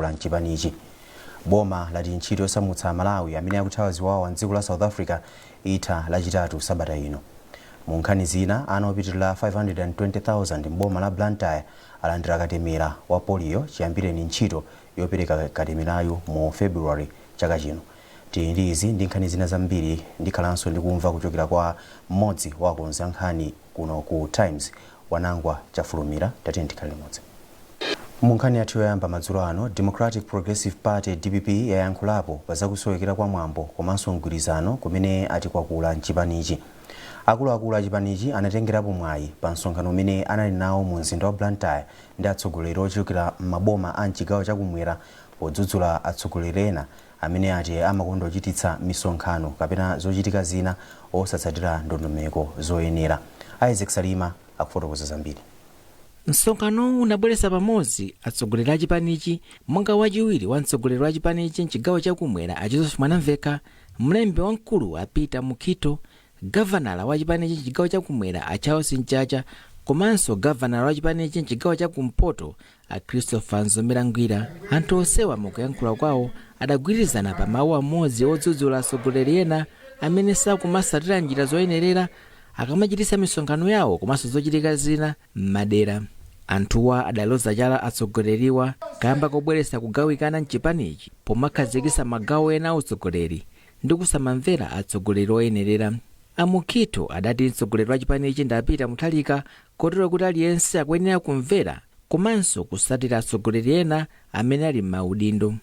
kwakula mchipanichi. Boma lati ntchito yosamutsa Amalawi amene akuthawa ziwawa mdziko la South Africa itha Lachitatu sabata ino. Mu nkhani zina, ana opitirira 520,000 m'boma la Blantyre alandira katemera wa polio chiyambireni ntchito yopereka katemerayo mu February chaka chino. Tili ndi izi ndi nkhani zina zambiri. Ndikhalanso ndikumva kuchokera kwa mmodzi wa akonzi a nkhani kuno ku Times, Wanangwa Chafulumira. Tatiyeni tikhale limodzi. Mu nkhani yathu yoyamba madzulo ano, Democratic Progressive Party, DPP, yayankhulapo pa zakusowekera kwa mwambo komanso mgwirizano kumene ati kwakula mchipanichi. Akuluakulu a chipanichi anatengerapo mwayi pa msonkhano umene anali nawo mu mzinda wa Blantyre ndi atsogoleri ochokera m'maboma a mchigawo chakumwera, podzudzula atsogoleri ena amene ati amakonda kuchititsa misonkhano kapena zochitika zina osatsatira ndondomeko zoyenera. Isaac Salima akufotokoza zambiri. Msonkhanowu unabweretsa pamodzi atsogoleri a chipanichi, monga wachiwiri wa mtsogoleri wa chipanichi mchigawo chakumwera a Joseph Mwanamveka, mlembi wamkulu a Peter Mukhito, gavanala wa chipanichi mchigawo chakumwera a Charles Mchacha, komanso gavanala wa chipanichi mchigawo chakumpoto a Christopher Mzomera Ngwira. Anthu onsewa mukuyankhula kwawo adagwirizana pa mawu amodzi odzudzula atsogoleri ena amene sakumasatira njira zoyenerera akamachititsa misonkhano yawo komanso zochitika zina m'madera. Anthuwa adaloza chala atsogoleriwa kamba kobweretsa kugawikana mchipanichi pomakhazikitsa magawo ena a utsogoleri ndi kusamamvera atsogoleri oyenerera. A Mukhito adati mtsogoleri wa chipanichi ndi a Peter Mutharika, kotero kuti aliyense akuyenera kumvera komanso kutsatira atsogoleri ena amene ali m'maudindo.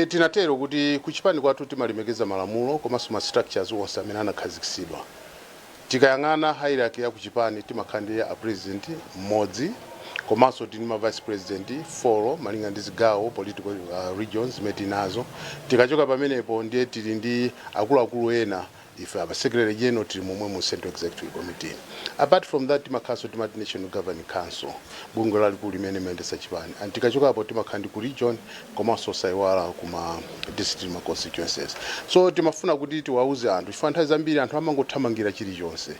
Tinatero kuti kuchipani kwathu timalemekeza malamulo komanso ma structures onse amene anakhazikitsidwa. Tikayang'ana hierarchy ya kuchipani, timakhala ndi a president mmodzi, komanso tili ma vice president 4 malinga ndi zigawo, political regions zimene tinazo. Tikachoka pamenepo, ndiye tili ndi akuluakulu ena. Ife apa secretary general tili momwe mu Central Executive Committee. Apart from that, timakhalanso timati National Governing Council, bungwe lalikulu limene limayendetsa chipani. And tikachokapo, timakhala ndi ku region, komanso osaiwala kuma district, ma constituencies. So timafuna kuti tiwauze anthu, chifukwa nthawi zambiri anthu amangothamangira chilichonse.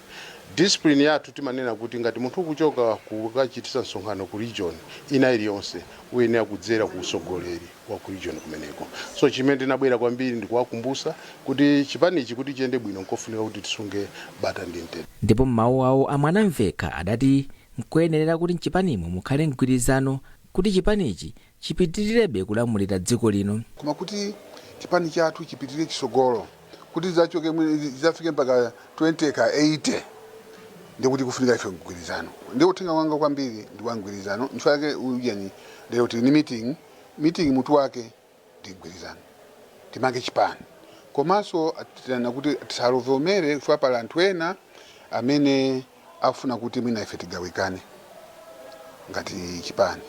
Discipline yathu timanena kuti ngati munthu ukuchoka kukachitisa msonkhano ku region ina iliyonse, uyenera kudzera ku usogoleri wa ku region kumeneko. So chimene tinabwera kwambiri ndikuwakumbusa kuti chipanichi kuti chiyende bwino, nkofunika kuti tisunge bata ndi mtendere. Ndipo m'mawu awo a Mwanamveka adati nkoyenera kuti mchipanimo mukhale mgwirizano kuti chipanichi chipitirirebe kulamulira dziko lino. Koma kuti chipani chathu chipitirire chisogolo, kuti zachoke zafike mpaka 20 ka 80, ndikuti kufunika ife mgwirizano. Ndi uthenga wanga kwambiri ndi wa mgwirizano. Nchifukwa chake ujeni lero tili ni meeting, mutu wake ndi mgwirizano, timange chipani. Komanso tinena kuti tisalovomere, chifukwa pali anthu ena amene afuna kuti mwina ife tigawikane ngati chipani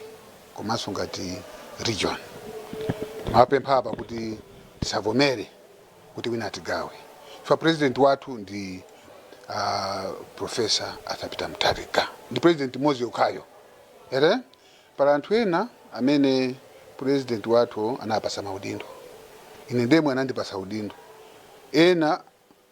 komanso ngati region. Timapempha apa kuti tisavomere kuti wina atigawe, chifukwa president wathu ndi Professor Arthur Peter Mutharika, ndi president mmodzi yokhayo ere. Pali anthu ena amene president wathu anapasa maudindo, ine ndemwe anandipasa udindo, ena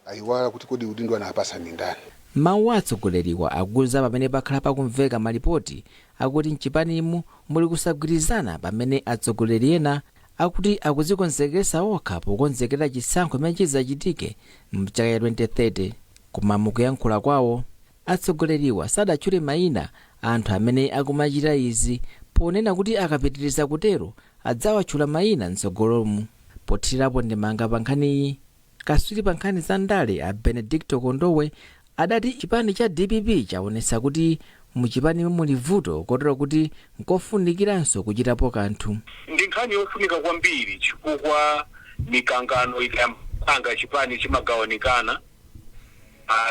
ayiwala kuti kodi udindo anapasa ndi ndani. Mawu a atsogoleriwa akuza pamene pakhala pakumveka malipoti akuti mchipanimu muli kusagwirizana, pamene atsogoleri ena akuti akudzikonzekeretsa okha pokonzekera chisankho chimene chidzachitike mchaka cha 2030. Koma mukuyankhula kwawo, atsogoleriwa sadatchule mayina anthu amene akumachita izi, ponena kuti akapitiriza kutero adzawatchula mayina mtsogolomu. Pothirirapo ndemanga pa nkhaniyi, katswiri pa nkhani za ndale a Benedicto Kondowe adati chipani cha DPP chaonetsa kuti muchipanimu muli vuto, kotero kuti nkofunikiranso kuchitapo kanthu. Ndi nkhani yofunika kwambiri, chifukwa mikangano ikayambanga, chipani chimagawanikana,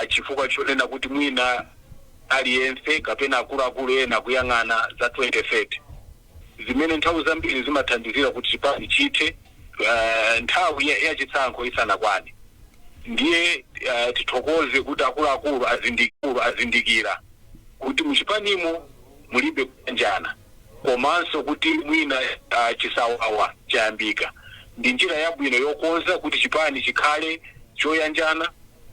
chifukwa chonena kuti mwina aliyense kapena akuluakulu ena kuyang'ana za 2030, zimene nthawi zambiri zimathandizira kuti chipani chithe nthawi ya chisankho isanakwane. Ndiye tithokoze kuti akuluakulu azindikira kuti muchipanimo mulibe kuyanjana, komanso kuti mwina chisawawa chayambika. Ndi njira yabwino yokonza kuti chipani chikhale choyanjana,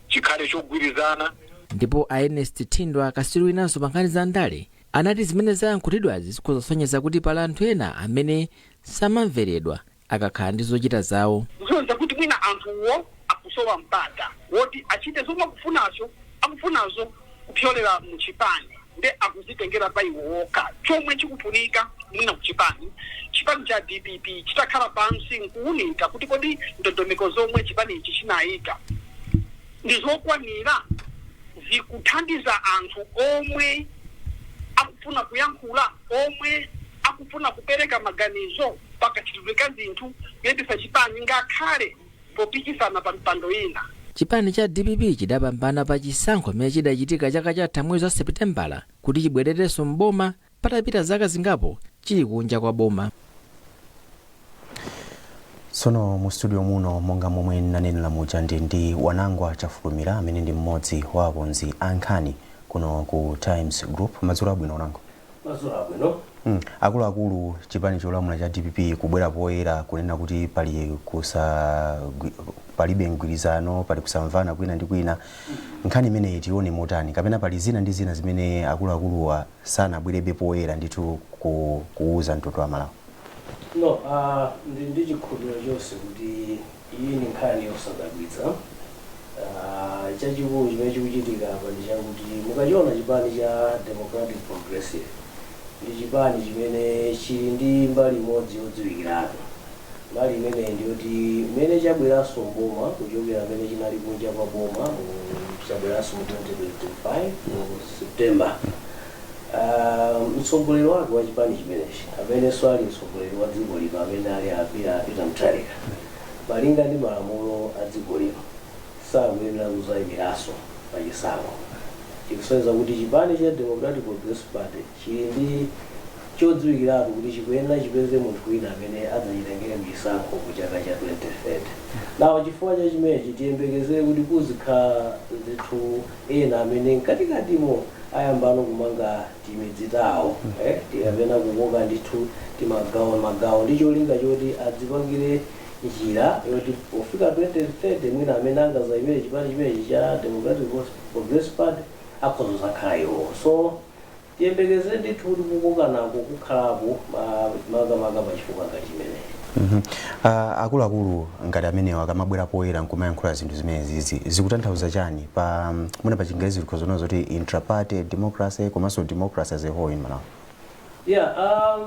chikhale chogwirizana. Ndipo a Ernest Thindwa, katswiri winanso pa nkhani za ndale, anati zimene zayankhulidwazi zikhozasonyeza kuti pali anthu ena amene Samamveredwa akakhala ndi zochita zawo. Zosonyeza kuti mwina anthuwo akusowa mpata woti achite zomwe akufunazo kupyolera muchipani, nde akuzitengera pa iwo wokha. Chomwe chikufunika mwina kuchipani, chipani cha DPP chitakhala pansi nkuwunika kuti kodi ndondomeko zomwe chipani ichi chinayika ndi zokwanira, zikuthandiza anthu omwe akufuna kuyankhula, omwe akufuna kupereka maganizo pakachitidwe ka zinthu, kuyendetsa chipani, ngakhale popikisana pa mpando ina. Chipani cha DPP chidapambana pa chisankho chimene chidachitika chaka chatha mwezi wa Seputembala kuti chibwererenso mboma patapita zaka zingapo chili kunja kwa boma. Tsono mu studio muno, monga momwe nanenera muja, ndi Wanangwa Chafulumira amene ndi mmodzi wa akonzi a nkhani kuno ku Times Group. Madzulo abwino, Wanangwa. Madzulo abwino. Akuluakulu, chipani cholamula cha DPP kubwera poyera kunena kuti pali kusa palibe mgwirizano, pali kusamvana kwina ndi kwina. Nkhani imeneyi tione motani, kapena pali zina ndi zina zimene akuluakuluwa sanabwerebe poyera ndithu kuuza mtundu wa Malawi? No, ndi chikhulupiriro chonse kuti iyi ndi nkhani yosadabwitsa. Chachikulu chimene chikuchitika apa ndi chakuti mukachiona chipani cha Democratic Progressive, ndi chipani chimene chili ndi mbali imodzi yodziwikiratu. Mbali imeneyi ndiyoti mmene chabweranso mboma kuchokera mmene chinali kunja kwa boma, chabweranso mu 2025 mu September, mtsogoleri wake wa chipani chimenechi, amenenso ali mtsogoleri wa dziko lino, amene ali a Peter Mutharika, malinga ndi malamulo a dziko lino sakuyenera kuzayimiranso pa chisankho. Chikusonyeza kuti chipani cha Democratic Progressive Party chili ndi chodziwikiratu kuti chikuyenera chipeze munthu wina amene adzachitengere kuchisankho ku chaka cha 2030. Nawo chifukwa cha chimenechi, tiyembekezere kuti kuzikhala ndithu ena amene mkatikatimo ayambano kumanga timidzi tawo, kapena kukoka ndithu timagawo magawo, ndi cholinga choti adzipangire njira yoti pofika 2030 mwina amene angazayimire chipani chimenechi cha Democratic Progressive Party akhoza kuzakhala iwo. So tiyembekezere ndithu kuti kukokanako kukhalapo, makamaka pachifukwa ngati chimenechi. Akuluakulu ngati amenewa akamabwera poyera nkumayankhula zinthu zimenezi, zikutanthauza chani pa mwina pa Chingerezi tikhoza zoti intraparty democracy, komanso democracy as a whole in Malawi? Yeah,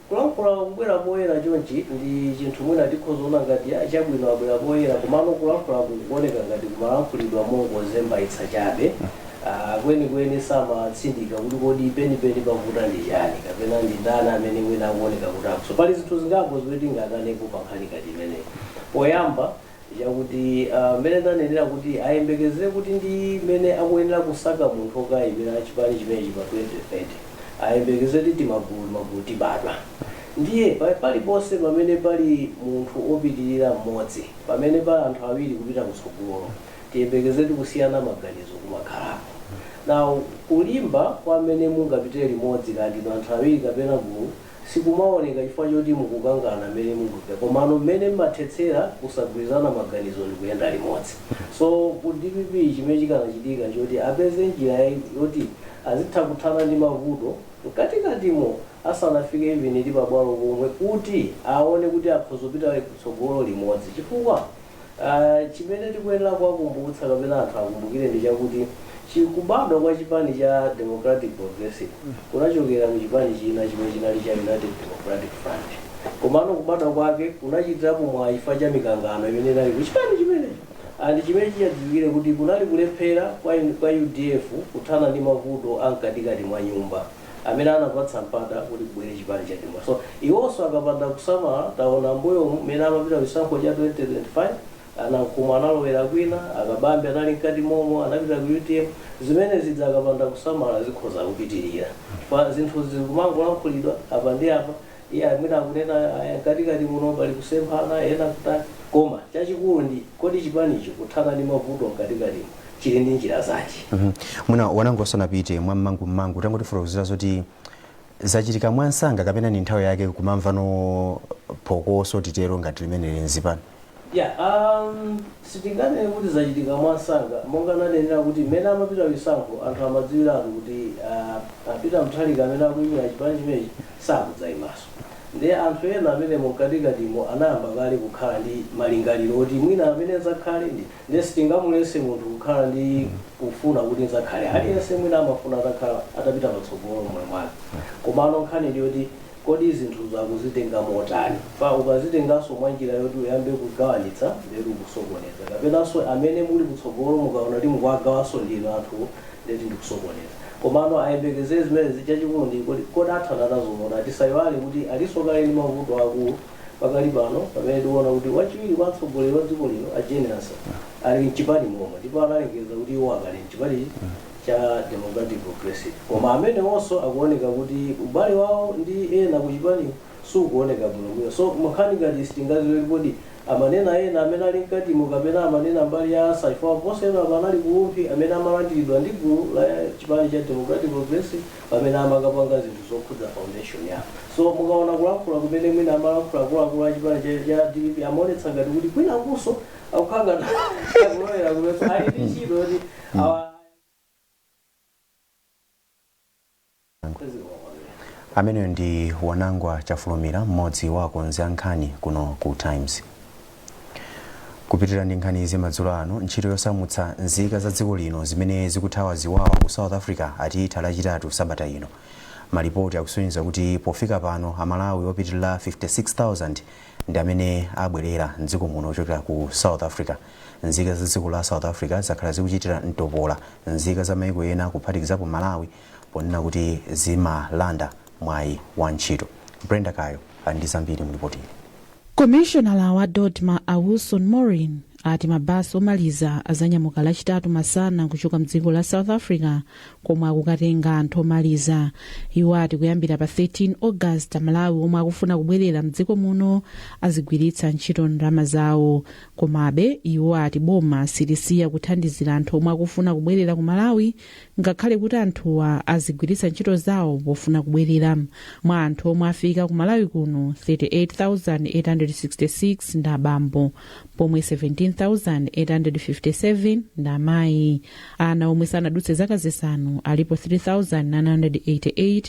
kulankhula kubwera poyera chonchi ndi chinthu mwina tikhozaona ngati ya chabwino, abwera poyera, komano kulankhula kukuoneka ngati kumalankhulidwa mongozembaitsa chabe. Kwenikweni samatsindika kuti kodi penipeni pavuta ndi chani, kapena ndi ndani amene mwina akuoneka kuti akuso. Pali zinthu zingapo zimene tingakanepo pa nkhani ngati imeneyi. Poyamba, chakuti mmene ndanenera kuti ayembekezere kuti ndi mmene akuyenera kusaka munthu okayimira chipani chimenechi pa 2030, ayembekeze kuti timagulu magulu tibadwa. Ndiye paliponse pamene pali munthu opitirira mmodzi, pamene pali anthu awiri kupita kutsogolo, tiyembekeze kuti kusiyana maganizo kumakhalapo. Now, kulimba kwa amene mungapitire limodzi, kandi anthu awiri kapena gulu, sikumaoneka chifukwa choti mukukangana mmene mukupita, komano mmene mmathetsera kusagwirizana maganizo ndi kuyenda limodzi. So ku DPP chimene chikanachitika choti apeze njira yoti azitha kuthana ndi mavuto mkatikatimo asanafike even ndi pabwalo pomwe, kuti aone kuti akhoza kupita kutsogolo limodzi. Chifukwa chimene tikuyenera kuwakumbutsa kapena anthu akumbukire ndi chakuti chikubadwa kwa chipani cha Democratic Progressive kunachokera ku chipani china chimene chinali cha United Democratic Front, komano kubadwa kwake kunachitirapo mwayi chifukwa cha mikangano imene inali ku chipani chimenecho, and chimene chichadziwikire kuti kunali kulephera kwa UDF kuthana ndi mavuto amkatikati mwa nyumba amene anapatsa mpata kuti kubwere chipani cha Democracy. So iwonso akapanda kusamala, taona mbuyomu mmene amapita kuchisankho cha 2025, anamkumwa analowera kwina, akabambe anali mkati momo anapita ku UTM. Zimene zidza akapanda kusamala zikhoza kupitirira, chifukwa zinthu zikumangolankhulidwa apa ndi apa. Iye amene akunena aya, mkatikati muno pali kusemphana ena kutani, koma chachikulu ndi kodi chipanicho kuthana ndi mavuto mkatikatimo chili ndi njira zanji? Mwina Wanangwa usanapite, mwammangu tangotifotokozera zoti zachitika mwansanga kapena ni nthawi yake kumamvano phokoso titero ngati limene linzipano? Yeah, sitinganene kuti zachitika mwansanga. Monga nanenera kuti mmene amapita kuchisankho anthu amadziwiratu kuti a Peter Mutharika amene akuyimira chipani chimenechi sakudzayimanso. Ndiye anthu ena amene mkatikatimo anayamba kale kukhala ndi malingaliro oti mwina amene zakhale ndi, ndiye sitingamulese munthu kukhala ndi kufuna kuti zakhale. Aliyense mwina amafuna atakhala atapita patsogolo moyo mwake, komano nkhani ndiyoti kodi zinthu zakuzitenga motani? Pa ukazitenganso mwa njira yoti uyambe kugawanitsa, ndeti ukusokoneza, kapenanso amene muli kutsogolo mukaona kuti mukuwagawanso ndinu anthu, ndeti ndikusokoneza. Komano ayembekezere zimene chachikulu ndi kodi athana nazo motani? Tisayiwale kuti aliso kale ndi mavuto akulu pakali pano, pamene tikuona kuti wachiwiri kwa mtsogoleri wa dziko lino a Jane Ansah ali mchipani momwe, ndipo analengeza kuti iwo akali mchipani cha Democratic Progressive, koma amene onso akuoneka kuti ubale wawo ndi ena kuchipani sukuoneka bwinobwino. So nkhani ngati sitingaziwe kodi amanena ena amene ali mkatimo kapena amanena mbali ya Ansah, chifukwa posena panali ku Rumphi amene amalandiridwa ndi gulu la chipani cha Democratic Progressive pamene amakapanga zinthu zokhudza foundation yawo. So mukaona kulankhula kumene mwina amalankhula akuluakulu a chipani cha DPP, amaonetsa ngati kuti kwinakunso akukhala ngati akulowera kumenso ali ndi ntchito yoti awa. Ameneyo ndi Wanangwa Chafulumira, mmodzi wa akonzi a nkhani kuno ku Times. Kupitirira ndi nkhani izi madzulo ano, ntchito yosamutsa nzika za dziko lino zimene zikuthawa ziwawa ku South Africa ati itha Lachitatu sabata ino. Malipoti akusonyeza kuti pofika pano Amalawi opitirira 56,000 ndi amene abwerera mdziko muno kuchokera ku South Africa. Nzika za dziko la South Africa zakhala zikuchitira mtopola nzika za maiko ena, kuphatikizapo Malawi, ponena kuti zimalanda mwayi wa ntchito. Brenda Kayo ali ndi zambiri mu ripoti ili. Komishonala wa DoDMA a Wilson Morin ati mabasi omaliza azanyamuka Lachitatu masana kuchoka mdziko la South Africa komwe akukatenga anthu omaliza. Iwo ati kuyambira pa 13 August, Amalawi omwe akufuna kubwerera mdziko muno azigwiritsa ntchito ndalama zawo. Komabe iwo ati boma silisiya kuthandizira anthu omwe akufuna kubwerera ku Malawi, ngakhale kuti anthuwa azigwiritsa ntchito zawo pofuna kubwerera. Mwa anthu omwe afika ku Malawi kuno, 38,866 ndi abambo, pomwe 17,857 ndi amayi. Ana omwe sanadutse zaka 5 alipo 3,988,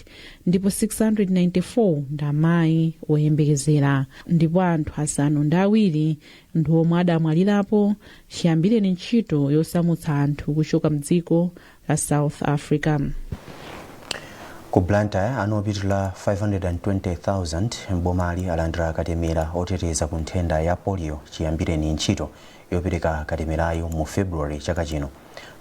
ndipo 694 ndi amayi oyembekezera, ndipo anthu 7 ndi omwe adamwalirapo chiyambireni ntchito yosamutsa anthu kuchoka mdziko la South Africa. Ku Blantyre, ana opitirira 520,000 mbomali alandira katemera oteteza ku nthenda ya polio chiyambireni ntchito yopereka katemerayo mu February chaka chino.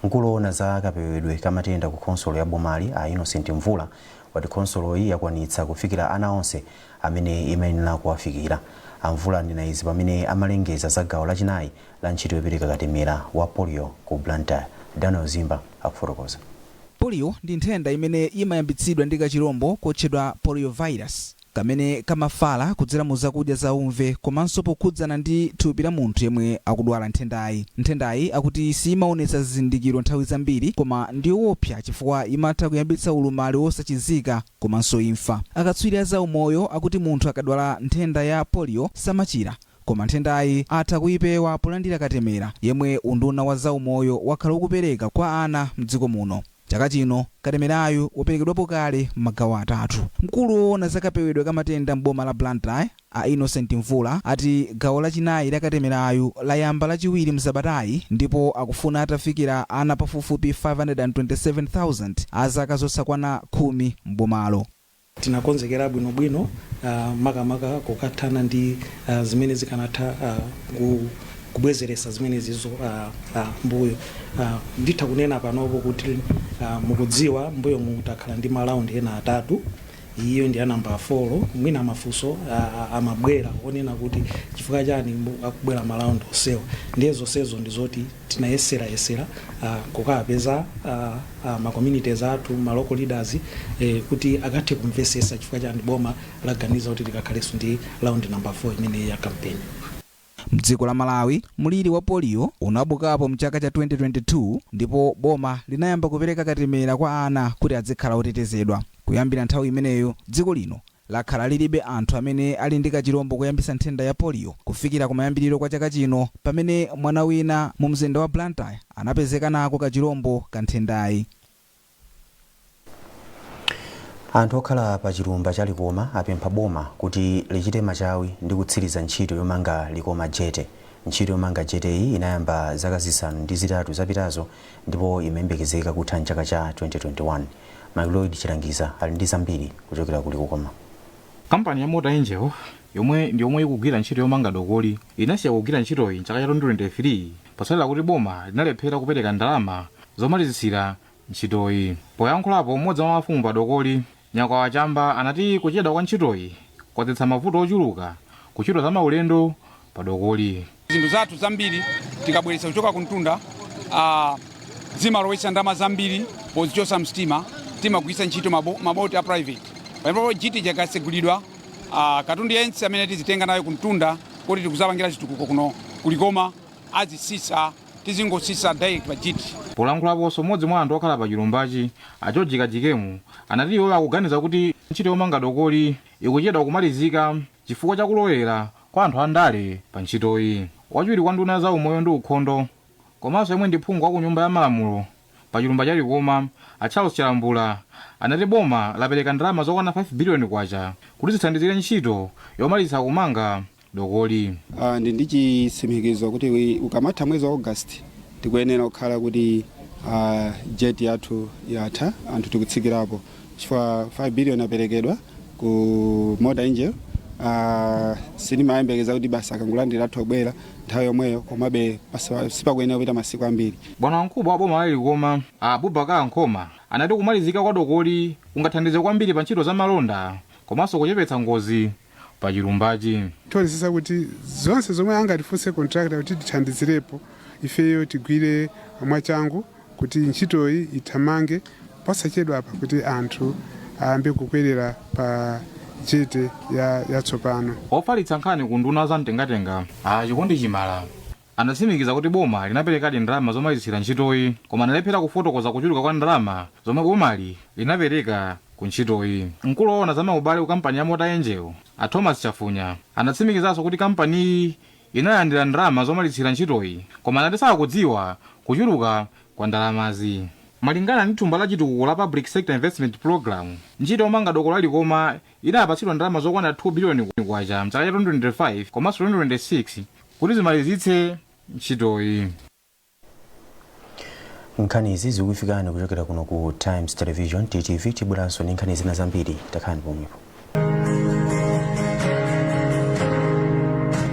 Mkulu woona za kapewedwe ka matenda ku khonsolo ya bomali a Innocent Mvula wati khonsoloyi yakwanitsa kufikira ana onse amene imayenera kuwafikira. Amvula anena izi pamene amalengeza za gawo lachinayi la ntchito yopereka katemera wa polio ku Blantyre. Daniel Zimba akufotokoza. Polio ndi nthenda imene imayambitsidwa ndi kachirombo kotchedwa poliovirus kamene kamafala kudzera mu zakudya za umve komanso pokhudzana ndi thupi la munthu yemwe akudwala nthendayi. Nthendayi akuti simaonetsa zizindikiro nthawi zambiri, koma ndi yoopsa chifukwa imatha kuyambitsa ulumali wosachizika komanso imfa. Akatswiri a zaumoyo akuti munthu akadwala nthenda ya polio samachira, koma nthendayi atha kuyipewa polandira katemera yemwe unduna wa zaumoyo wakhala ukupereka kwa ana mdziko muno. Chaka chino katemerayu waperekedwapo kale m'magawo atatu. Mkulu woona za kapewedwe ka matenda m'boma la Blantyre a Innocent Mvula ati gawo lachinayi la katemerayu layamba Lachiwiri msabatayi, ndipo akufuna atafikira ana pafupifupi 527,000 a zaka zosakwana 10 m'bomalo. Tinakonzekera bwinobwino, makamaka kukathana ndi zimene zikanatha kubwezeresa zimenezizo mbuyo. Nditha kunena panopo kuti mukudziwa mbuyo mutakhala ndi ma round ena atatu, iyo ndi ya namba 4. Mwina mafunso amabwera onena kuti chifukwa chani akubwera ma round onsewa? Ndiye zonsezo ndi zoti tinayeserayesera kukapeza ma communities athu, ma local leaders, kuti akathe kumvesesa chifukwa chani boma laganiza kuti likakhalenso ndi round number 4 imene ya campaign. Mdziko la Malawi, mliri wa polio unabukapo mchaka cha 2022, ndipo boma linayamba kupereka katemera kwa ana kuti azikhala otetezedwa. Kuyambira nthawi imeneyo, dziko lino lakhala lilibe anthu amene ali ndi kachirombo kuyambitsa nthenda ya polio, kufikira kumayambiriro kwa chaka chino pamene mwana wina mu mzinda wa Blantyre anapezeka nako kachirombo ka nthendayi. Anthu okhala pa chilumba cha Likoma apempha boma kuti lichite machawi ndi kutsiriza ntchito yomanga Likoma Jetty. Ntchito yomanga jetty iyi inayamba zaka 8 zapitazo ndipo imayembekezeka kutha mchaka cha 2021. Mclloyd Chilangiza ali ndi zambiri kuchokera ku Likoma. Kampani ya Mota Engil, yomwe ndi yomwe ikugwira ntchito yomanga dokoli, inasiya kugwira ntchitoyi mchaka cha 2023 potsatira kuti boma linalephera kupereka ndalama zomalizitsira ntchitoyi. Poyankhulapo, mmodzi mwa mafumu pa dokoli, Nyakwawa Chamba, anati kuchedwa kwa ntchitoyi kwadzetsa mavuto ochuluka kuntchito za maulendo pa dokoli. Zinthu zathu zambiri tikabweretsa kuchoka kumtunda, zimalowetsa ndalama zambiri pozichosa msitima. Timagwiritsa ntchito maboti a private. Pamenepo jetty ikasegulidwa, katundu yense amene tizitenga nayo kumtunda kuti tikuzapangira chitukuko kuno kulikoma azisisa, tizingosisa direct pa jetty. Polankhulaponso, mmodzi mwa anthu okhala pa chilumbachi, a George Kajikemu, anati iwo akuganiza kuti ntchito yomanga dokoli ikuchedwa kumalizika chifukwa cha kulowera kwa anthu andale pa ntchitoyi. Wachiwiri kwa nduna za umoyo ndi ukhondo komanso yemwe ndi phungu wa ku Nyumba ya Malamulo pa chilumba cha Likoma, a Charles Chalambula, anati boma lapereka ndalama zokwana 5 biliyoni kwacha kuti zithandizire ntchito yomalizitsa kumanga dokoli. Ndi chitsimikizo kuti ukamatha mwezi wa August tikuyenera kukhala kuti jetty yathu yatha, anthu tikutsikirapo, chifukwa 5 billion aperekedwa ku Mota Engil. Sitimayembekeza kuti basi akangolandira athu obwera nthawi yomweyo, komabe sipakuyenera kupita masiku ambiri. Bwana wamkubwa wa boma la Likoma, a Abubakar Nkhoma, anati kumalizika kwa dokoli kungathandize kwambiri pa ntchito za malonda komanso kuchepetsa ngozi pa chilumbachi. Tionesesa kuti zonse zomwe angatifunse contractor kuti tithandizirepo, ifeyo tigwire mwachangu kuti ntchitoyi ithamange posachedwa apa, kuti anthu ayambe kukwerera pa jetty yatsopano. Ofalitsa nkhani ku nduna za mtengatenga, a Chikondi Chimala, anatsimikiza kuti boma linaperekadi ndalama zomalizitsira ntchitoyi, koma analephera kufotokoza kuchuluka kwa ndalama zomwe bomali linapereka ku ntchitoyi. Mkulu woona za maubale ku kampani ya Mota Engil, a Thomas Chafunya, anatsimikizanso kuti kampaniyi inalandira ndalama zomalizitsira ntchitoyi, koma anati sakudziwa kuchuluka kwa ndalamazi. Malingana ndi thumba la chitukuko la Public Sector Investment Program, ntchito yomanga doko la Likoma inapatsidwa ndalama zokwana 2 biliyoni kwacha mchaka cha 2025 komanso 2026 kuti zimalizitse ntchitoyi. Nkhani izi zikufikani kuchokera kuno ku Times Television, TTV. Tibweranso ndi nkhani zina zambiri, takhalani pomwepo.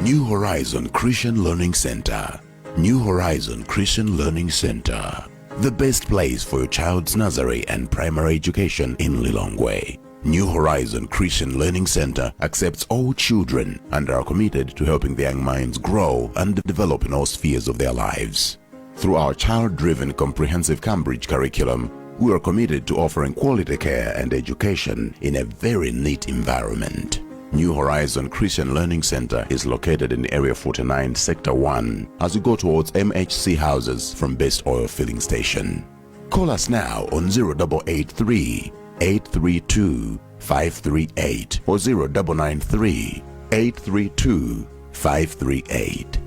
New Horizon Christian Learning Center. New Horizon Christian Learning Center. The best place for your child's nursery and primary education in Lilongwe. New Horizon Christian Learning Center accepts all children and are committed to helping the young minds grow and develop in all spheres of their lives. Through our child-driven comprehensive Cambridge curriculum, we are committed to offering quality care and education in a very neat environment. New Horizon Christian Learning Center is located in Area 49, Sector 1, as you go towards MHC houses from Best Oil Filling Station. Call us now on 0883 832 538 or 0993 832 538.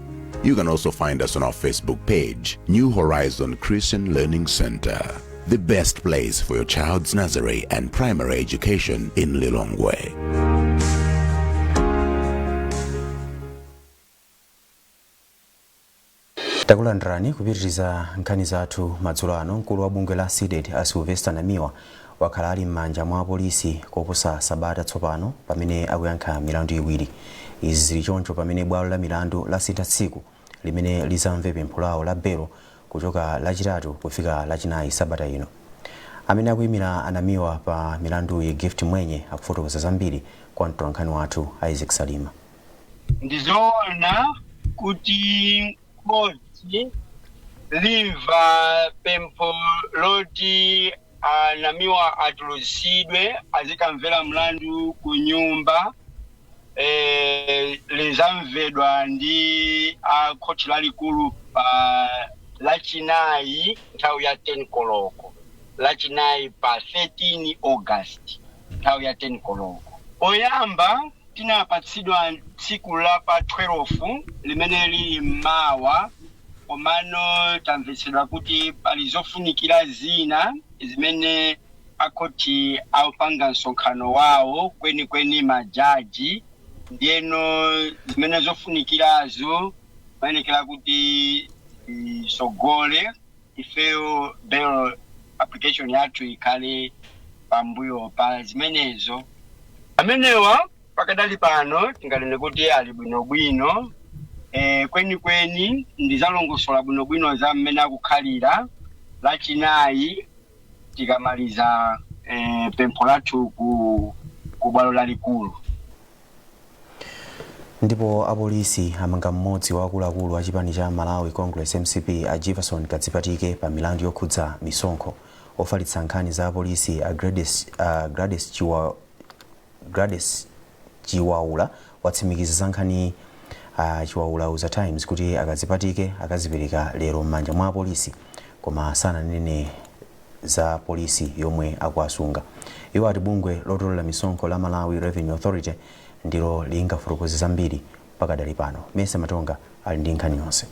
You can also find us on our Facebook page, New Horizon Christian Learning Center, the best place for your child's nursery and primary education in Lilongwe. Takulandirani kupitiriza nkhani zathu madzulo ano. Mkulu wa bungwe la CDEDI, a Sylvester Namiwa, wakhala ali m'manja mwa apolisi koposa sabata tsopano pamene akuyankha milandu iwiri. Izi zili choncho pamene bwalo la milandu lasintha tsiku limene lizamve pempho lawo la belo kuchoka Lachitatu kufika Lachinayi sabata ino. Amene akuyimira anamiwa pa milanduyi, Gift Mwenye, akufotokoza zambiri kwa mtolankhani wathu Isaac Salima. Ndizoona kuti khoti limva pempho loti anamiwa atulutsidwe azikamvera mlandu ku nyumba, lizamvedwa ndi a khoti lalikulu pa Lachinayi nthawi ya 10 koloko, Lachinayi pa 13 August nthawi ya 10 koloko. Poyamba tinapatsidwa tsiku la pa 12 limene lili mmawa, komano tamvetsedwa kuti pali zofunikira zina zimene Akhoti akupanga msonkhano wawo kwenikweni, majaji, ndiyeno zimene zofunikirazo mayenekera kuti isogole ifeyo bail application yathu ikhale pambuyo pa zimenezo. Amenewa pakadali pano tinganene kuti ali bwinobwino. Kwenikweni ndizalongosola bwinobwino za mmene akukhalira Lachinayi tikamaliza pempho lathu ku bwalo lalikulu. Ndipo apolisi amanga mmodzi wa akuluakulu a chipani cha Malawi Congress, MCP, a Jefferson Kadzipatike pa milandu yokhudza misonkho. Ofalitsa nkhani za apolisi a Gladys Chiwaula watsimikiza za nkhani. Chiwaula auza Times kuti akadzipatike akazipereka lero m'manja mwa apolisi, koma sananene za polisi yomwe akuasunga. Iwo ati bungwe lotolera misonkho la Malawi Revenue Authority ndilo lingafotokoze zambiri pakadali pano. Mese Matonga ali ndi nkhani yonse.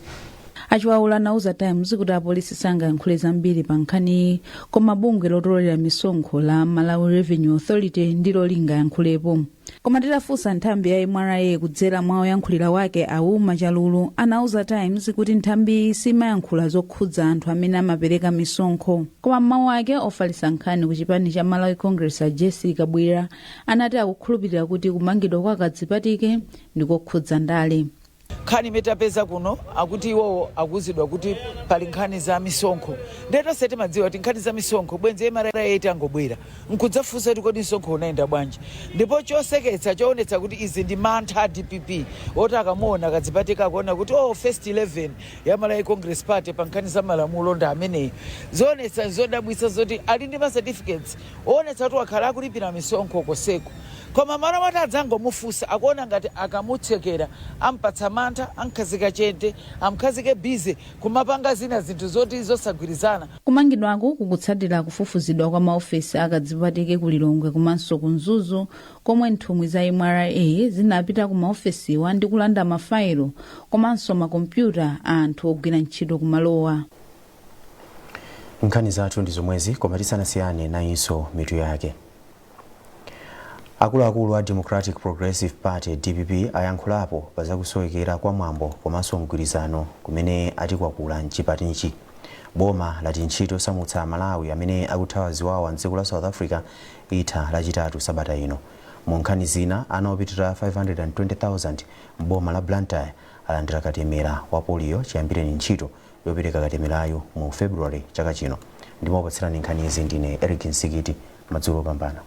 Achiwaula anauza Times kuti apolisi sangayankhule zambiri pa nkhaniyi, koma bungwe lotolera misonkho la Malawi Revenue Authority ndilo lingayankhulepo. Koma titafunsa nthambi ya MRA kudzera mwa oyankhulira wake a Chalulu, anauza Times kuti nthambi simayankhula zokhudza anthu amene amapereka misonkho. Koma mmawu ake, ofalitsa nkhani ku chipani cha Malawi Congress a Jessica Bwira anati akukhulupirira kuti kumangidwa kwa Kadzipatike ndikokhudza ndale. Nkhani imene tapeza kuno, akuti iwowo akuwuzidwa kuti pali nkhani za misonkho. Ndiye tonse timadziwa kuti nkhani za misonkho bwenzi MRA itangobwera nkudzafunsa kuti kodi msonkho unayenda bwanji? Ndipo choseketsa, choonetsa kuti izi ndi mantha a DPP oti akamuona Kadzipatike akuona kuti, oh, first 11 ya Malawi Congress Party pa nkhani za malamulo ndi ameneyi. Zoonetsa zodabwitsa zoti ali ndi ma certificates oonetsa kuti wakhala akulipira misonkho koseko, koma malo moti adzangomufunsa, akuona ngati akamutsekera, ampatsa mantha, amkhazika chete, amkhazike busy kumapanga zina zinthu zoti zosagwirizana. Kumangidwaku kukutsatira kufufuzidwa kwa maofesi akadzipatike ku Lilongwe komanso ku Mzuzu, komwe nthumwi za MRA zinapita ku maofesiwa ndi kulanda mafailo komanso makompyuta a anthu ogwira ntchito kumalowa. Nkhani zathu ndi zomwezi, koma tisanasiyane, nayinso mitu yake. Akuluakulu a Democratic Progressive Party, DPP, ayankhulapo pa zakusowekera kwa mwambo komanso mgwirizano kumene atikwakula mchipanichi. Boma lati ntchito yosamutsa Amalawi amene akuthawa ziwawa mdziko la South Africa itha Lachitatu sabata ino. Mu nkhani zina, ana opitirira 520,000 m'boma la Blantyre alandira katemera wa polio chiyambireni ntchito yopereka katemerayo mu February chaka chino. Ndimakupatsirani nkhani izi ndine Eric Nsikiti. Madzulo opambana.